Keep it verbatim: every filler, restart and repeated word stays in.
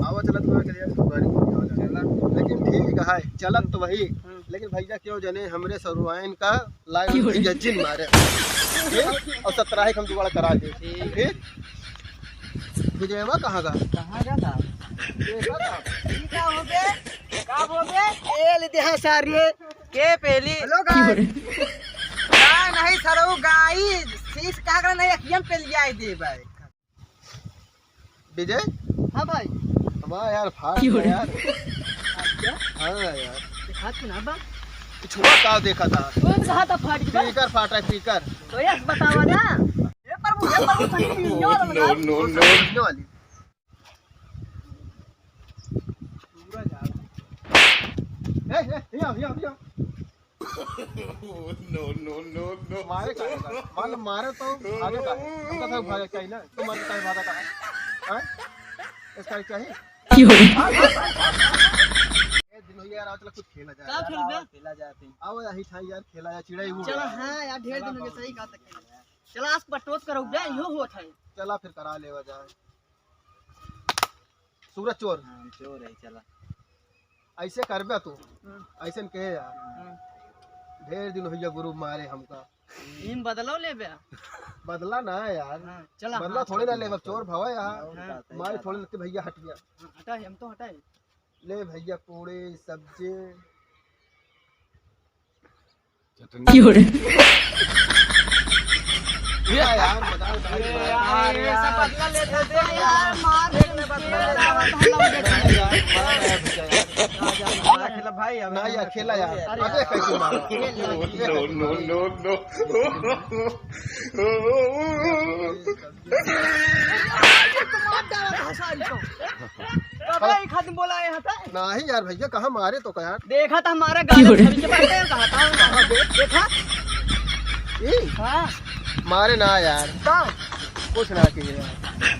आवा चलत हुआ के लिए गाड़ी हो जाए। चला। लेकिन ठीक है, चलत तो वही। हम्म। लेकिन भैया क्यों जाने हमरे सरुआइन का लाइन क्यों रे? भैया जिन मारे। ठीक? और सतराही हम जुगाड़ करा दे। ठीक। ठीक? विजयवा कहाँ का? कहाँ का था? ये का था? ये का हो बे? का हो बे? ए ले देहा सारे। के पेली? Hello guys। का नहीं सरऊ गाई, शीश का कर नहीं अखियन पे लियाई दे भाई। विजय? हाँ भाई। वाह यार, फाट क्यों गया रे? यार। क्या? हाँ यार। हाथ में ना बा। पिछुआ का देखा था? कौन सा हाथ फाट गया? Speaker फाट रहा है, speaker। तो ये बतावा ना। हे प्रभु, हे प्रभु, सही नहीं हो रहा। No, no, no। ये वाली। ए, ए, हिया, हिया, हिया। No, no, no, no। मारे का है? मान लो मारे तो भागे का है? हमका सब भागे का है ना? तो मारे का है, भागा का है? हाँ? इसका क्या है? क्यों? ए, दिन हो गया यार, चला कुछ खेला जाए। का खेलबे? खेला जाए। आओ यही था यार, खेला जाए, चिड़ै उड़ चला, जाए। हाँ यार, ढेर दिन हो गया, सही कहा था खेला। चला, आज पटोस करो बे, इहो होत है। चला फिर करा लेवा जाए। सूरज चोर। हाँ, चोर है, चला। ऐसे करबे तू। हाँ। ऐसे न कहे यार। हाँ। ढेर दिन होइया गुरु मारे हमका। इन बदलो लेबे। बदला ना यार। हाँ, चला, बदला हाँ, थोड़े ना चला। लेबे, चोर भवा यार। हाँ। मारे थोड़े लगते भैया हटिया। हाँ, हटा है, हम तो हटा है। ले भैया पूड़े, सब्जी। क्यों रे? ये यार, बताओ, बताओ। अरे यार, ये सब बदला लेते थे यार, मार के खेला यार। भाई, अब ना यार, खेला यार। अरे अबे कैसे मारा? No, no, no, no। ये तो मार डाला था सारी को। कबे एक आदमी बोला है हता? नहीं यार भैया, कहाँ मारे तो का यार? देखा था हमारा गाल क्यों रे? सभी के पास है, कहा था। देखा? ई? हाँ। मारे ना यार। का? कुछ ना किए यार।